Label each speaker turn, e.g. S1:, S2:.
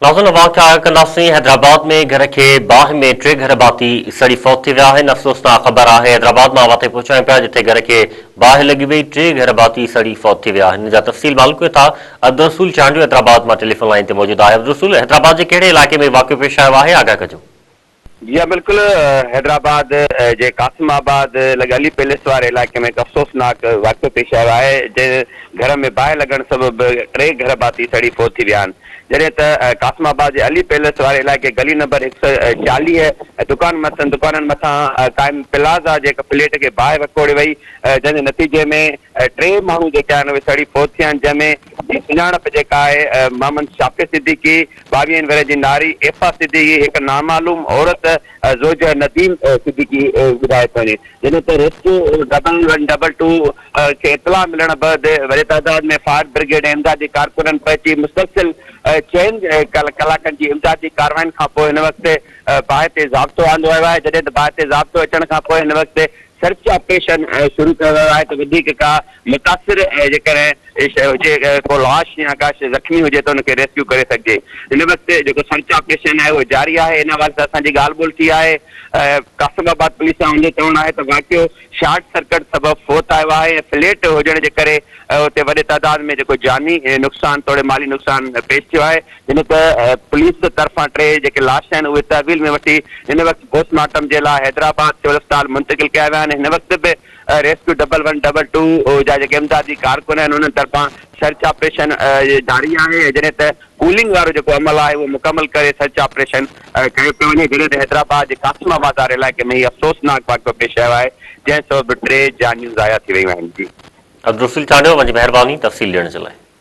S1: ناظرين واقعا ڪنداسين حيدرآباد ۾ گهر کي باهه ۾ ٽي گهر ڀاتي سڙي فوت ٿي ويا آهن افسوسناڪ خبر آهي حيدرآباد مان اوهان پهچايون پيا جتي گهر کي باهه لڳي وئي ٽي گهر ڀاتي سڙي فوت ٿي ويا آهن ان جا تفصيل معلوم ڪيون ٿا عبدالرسول چانڊيو حيدرآباد مان ٽيليفون لائين تي موجود آهي عبدالرسول حيدرآباد جي ڪهڙي علائقي ۾ واقعو پيش آيو آهي آگاهه ڪجو.
S2: جي ها بلڪل حيدرآباد جي قاسم آباد لڳ علي پيلس واري علائقي ۾ هڪ افسوسناڪ واقعو پيش آيو آهي جنهن گهر ۾ باهه لڳڻ سبب ٽي گهر ڀاتي سڙي فوت ٿي ويا آهن جڏهن ته قاسم آباد جي علي پيلس واري علائقي گلي نمبر 140 دڪان مٿان دڪانن مٿان قائم پلازا جي هڪ فليٽ کي باهه وڪوڙي وئي جنهن جي نتيجي ۾ ٽي ماڻهو جيڪي آهن اهي سڙي فوت ٿيا آهن جنهن ۾ جي سڃاڻپ جيڪا آهي محمد شافع صديقي ٻاويهن ورهين جي ناري ايفا صديقي هڪ نامعلوم عورت زوجه نديم صديقي ٻڌائي ٿو وڃي جڏهن ته rescue double one double two کي اطلاع ملڻ بعد وڏي تعداد ۾ فائر برگيڊ ۽ امدادي ڪارڪنن پهچي مسلسل چئن ڪلاڪن جي امدادي ڪاررواين کانپوء هن وقت باهه تي ضابطو آندو ويو آهي جڏهن ته باهه تي ضابطو اچڻ کانپوء هن وقت سرچ آپريشن شروع ڪيو ويو آهي ته وڌيڪ ڪا متاثر جيڪڏهن هجي ڪو لاش يا ڪا شيء زخمي هجي ته ان کي ريسڪيو ڪري سگهجي. هن وقت جيڪو سرچ آپريشن آهي اهو جاري آهي ان حوالي سان اسان جي ڳالهه ٻولهه ٿي آهي قاسم آباد پوليس سان ان جو چوڻ آهي ته واقعو شارٽ سرڪٽ سبب فوت آيو آهي ۽ فليٽ هجڻ جي ڪري اتي وڏي تعداد ۾ جيڪو جاني نقصان توڙي مالي نقصان پيش ٿيو آهي جڏهن ته پوليس طرفان ٽي جيڪي لاش آهن اهي تحويل ۾ وٺي هن وقت پوسٽ مارٽم جي لاء حيدرآباد سول اسپتال منتقل ڪيا ويا آهن هن وقت به rescue double one double two جا جيڪي امدادي ڪارڪن آهن انهن طرفان سرچ آپريشن جاري آهي ۽ جڏهن ته ڪولنگ وارو جيڪو عمل آهي اهو مڪمل ڪري سرچ آپريشن ڪيو پيو وڃي جڏهن ته حيدرآباد جي قاسم آباد واري علائقي ۾ هي افسوسناڪ واقعو پيش آيو آهي جنهن سبب ٽي جانيون ضايع ٿي ويون آهن جي.
S1: عبدالرسول چانڊيو اوهان جي مهرباني تفصيل ڏيڻ جي لاء.